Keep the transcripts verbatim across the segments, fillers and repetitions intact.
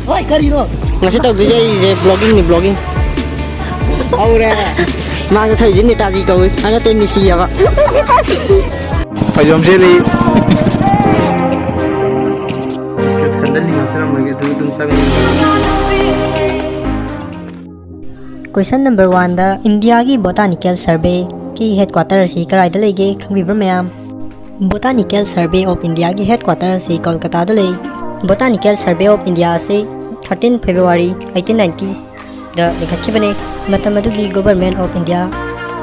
ꯍꯣꯏ, ꯀꯔꯤꯅꯣ? ꯉꯁꯤ ꯇꯧꯗꯣꯏꯁꯦ ꯑꯩꯁꯦ vlogging ꯅꯤ, vlogging꯫ ꯍꯧꯔꯦ꯫ ꯃꯥꯅ ꯊꯧꯔꯤꯁꯦ ꯅꯦꯇꯥꯖꯤ ꯀꯧꯏ, ꯑ, ꯅꯠꯇꯦ, ꯃꯤꯁꯤ ꯍꯥꯏꯕ꯫ ꯐꯩꯖꯣꯝ ꯁꯦꯠꯂꯤ꯫ Description ꯗ link ꯍꯥꯞꯆꯔꯝꯃꯒꯦ, ꯑꯗꯨ ꯑꯗꯨꯝ ꯆꯪꯉꯒ꯫ Question number one ꯗ, ꯏꯟꯗꯤꯌꯥꯒꯤ Botanical Survey ꯒꯤ headquarter ꯑꯁꯤ ꯀꯗꯥꯏꯗ ꯂꯩꯒꯦ, ꯈꯪꯕꯤꯕ꯭ꯔꯥ ꯃꯌꯥꯝ? Botanical Survey of India ꯒꯤ headquarter ꯑꯁꯤ ꯀꯣꯜꯀꯇꯥꯗ ꯂꯩ꯫ Botanical Survey of India ꯑꯁꯤ thirteen February eighteen ninety ꯗ ꯂꯤꯡꯈꯠꯈꯤꯕꯅꯤ꯫ ꯃꯇꯝ ꯑꯗꯨꯒꯤ Government of India,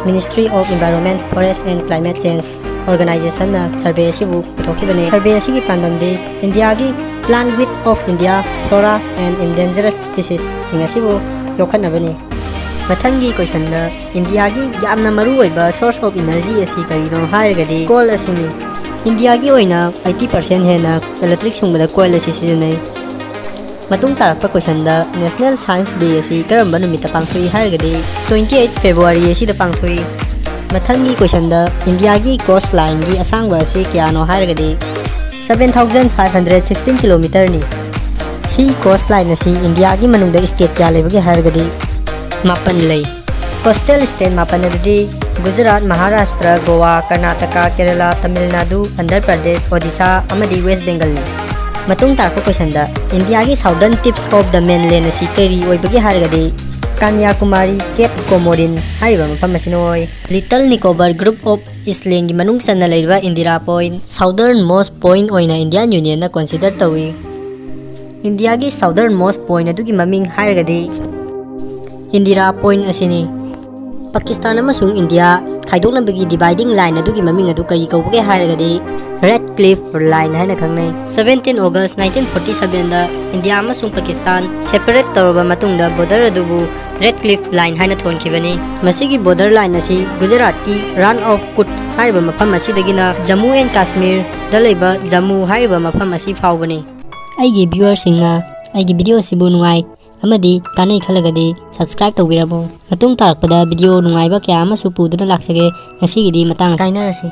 Ministry of Environment, Forest and Climate Change organization ꯅ survey ꯑꯁꯤꯕꯨ ꯄꯨꯊꯣꯛꯈꯤꯕꯅꯤ꯫ Survey ꯑꯁꯤꯒꯤ ꯄꯥꯟꯗꯝꯗꯤ ꯏꯟꯗꯤꯌꯥꯒꯤ Plant Wealth of India, Flora and Endangered Species ꯁꯤꯡ ꯑꯁꯤꯕꯨ ꯌꯣꯛꯈꯠꯅꯕꯅꯤ꯫ ꯃꯊꯪꯒꯤ question ꯗ, ꯏꯟꯗꯤꯌꯥꯒꯤ ꯌꯥꯝꯅ ꯃꯔꯨꯑꯣꯏꯕ source of energy ꯑꯁꯤ ꯀꯔꯤꯅꯣ ꯍꯥꯏꯔꯒꯗꯤ coal ꯑꯁꯤꯅꯤ꯫ ꯏꯟꯗꯤꯌꯥꯒꯤ ꯑꯣꯏꯅ eighty percent ꯍꯦꯟꯅ electric ꯁꯨꯡꯕꯗ coal ꯑꯁꯤ ꯁꯤꯖꯤꯟꯅꯩ꯫ ꯃꯇꯨꯡ ꯇꯥꯔꯛꯄ question ꯗ, National Science Day ꯑꯁꯤ ꯀꯔꯝꯕ ꯅꯨꯃꯤꯠꯇ ꯄꯥꯡꯊꯣꯛꯏ ꯍꯥꯏꯔꯒꯗꯤ twenty eight February ꯑꯁꯤꯗ ꯄꯥꯡꯊꯣꯛꯏ꯫ ꯃꯊꯪꯒꯤ question ꯗ, ꯏꯟꯗꯤꯌꯥꯒꯤ coast line ꯒꯤ ꯑꯁꯥꯡꯕ ꯑꯁꯤ ꯀꯌꯥꯅꯣ ꯍꯥꯏꯔꯒꯗꯤ seven thousand five hundred sixteen kilometer ꯅꯤ꯫ Sea coast line ꯑꯁꯤ ꯏꯟꯗꯤꯌꯥꯒꯤ ꯃꯅꯨꯡꯗ state ꯀꯌꯥ ꯂꯩꯕꯒꯦ ꯍꯥꯏꯔꯒꯗꯤ ꯃꯥꯄꯟ ꯂꯩ꯫ Coastal state ꯃꯥꯄꯟ ꯑꯗꯨꯗꯤ ꯒꯨꯖꯔꯥꯠ, ꯃꯍꯥꯔꯥꯁꯇ꯭ꯔ, ꯒꯣꯋꯥ, ꯀꯔꯅꯥꯇꯀꯥ, ꯀꯦꯔꯂꯥ, ꯇꯥꯃꯤꯜ ꯅꯥꯗꯨ, ꯑꯟꯙ꯭ꯔ ꯄ꯭ꯔꯗꯦꯁ, ꯑꯣꯗꯤꯁꯥ ꯑꯃꯗꯤ ꯋꯦꯁ ꯕꯦꯡꯒꯜꯅꯤ꯫ ꯃꯇꯨꯡ ꯇꯥꯔꯛꯄ question ꯗ, ꯏꯟꯗꯤꯌꯥꯒꯤ southern tips of the mainland ꯑꯁꯤ ꯀꯔꯤ ꯑꯣꯏꯕꯒꯦ ꯍꯥꯏꯔꯒꯗꯤ ꯀꯟꯌꯥꯀꯨꯃꯥꯔꯤ, ꯀꯦꯞ ꯀꯣꯃꯣꯔꯤꯟ ꯍꯥꯏꯔꯤꯕ ꯃꯐꯝ ꯑꯁꯤꯅ ꯑꯣꯏ꯫ Little Nicobar group of island ꯒꯤ ꯃꯅꯨꯡ ꯆꯟꯅ ꯂꯩꯔꯤꯕ Indira Point southern most point ꯑꯣꯏꯅ Indian Union ꯅ consider ꯇꯧꯏ꯫ ꯏꯟꯗꯤꯌꯥꯒꯤ southern most point ꯑꯗꯨꯒꯤ ꯃꯃꯤꯡ ꯍꯥꯏꯔꯒꯗꯤ ꯏꯟꯗꯤꯔꯥ Point ꯑꯁꯤꯅꯤ꯫ ꯄꯥꯀꯤꯁꯇꯥꯟ ꯑꯃꯁꯨꯡ ꯏꯟꯗꯤꯌꯥ ꯈꯥꯏꯗꯣꯛꯅꯕꯒꯤ dividing line ꯑꯗꯨꯒꯤ ꯃꯃꯤꯡ ꯑꯗꯨ ꯀꯔꯤ ꯀꯧꯕꯒꯦ ꯍꯥꯏꯔꯒꯗꯤ Radcliffe Line ꯍꯥꯏꯅ ꯈꯪꯅꯩ꯫ Seventeen August nineteen forty seven ꯗ ꯏꯟꯗꯤꯌꯥ ꯑꯃꯁꯨꯡ ꯄꯥꯀꯤꯁꯇꯥꯟ separate ꯇꯧꯔꯕ ꯃꯇꯨꯡꯗ border ꯑꯗꯨꯕꯨ Radcliffe Line ꯍꯥꯏꯅ ꯊꯣꯟꯈꯤꯕꯅꯤ꯫ ꯃꯁꯤꯒꯤ border line ꯑꯁꯤ ꯒꯨꯖꯔꯥꯠꯀꯤ Rann of Kutch ꯍꯥꯏꯔꯤꯕ ꯃꯐꯝ ꯑꯁꯤꯗꯒꯤꯅ Jammu and Kashmir ꯗ ꯂꯩꯕ ꯖꯝꯃꯨ ꯍꯥꯏꯔꯤꯕ ꯃꯐꯝ ꯑꯁꯤ ꯐꯥꯎꯕꯅꯤ꯫ ꯑꯩꯒꯤ viewer ꯁꯤꯡꯅ ꯑꯩꯒꯤ video ꯑꯁꯤꯕꯨ ꯅꯨꯡꯉꯥꯏ ꯑꯃꯗꯤ ꯀꯥꯟꯅꯩ ꯈꯜꯂꯒꯗꯤ subscribe ꯇꯧꯕꯤꯔꯝꯃꯨ꯫ ꯃꯇꯨꯡ ꯇꯥꯔꯛꯄꯗ video ꯅꯨꯡꯉꯥꯏꯕ ꯀꯌꯥ ꯑꯃꯁꯨ ꯄꯨꯗꯨꯅ ꯂꯥꯛꯆꯒꯦ꯫ ꯉꯁꯤꯒꯤꯗꯤ ꯃꯇꯥꯡ ꯑꯁꯤ ꯀꯥꯏꯅꯔꯁꯤ꯫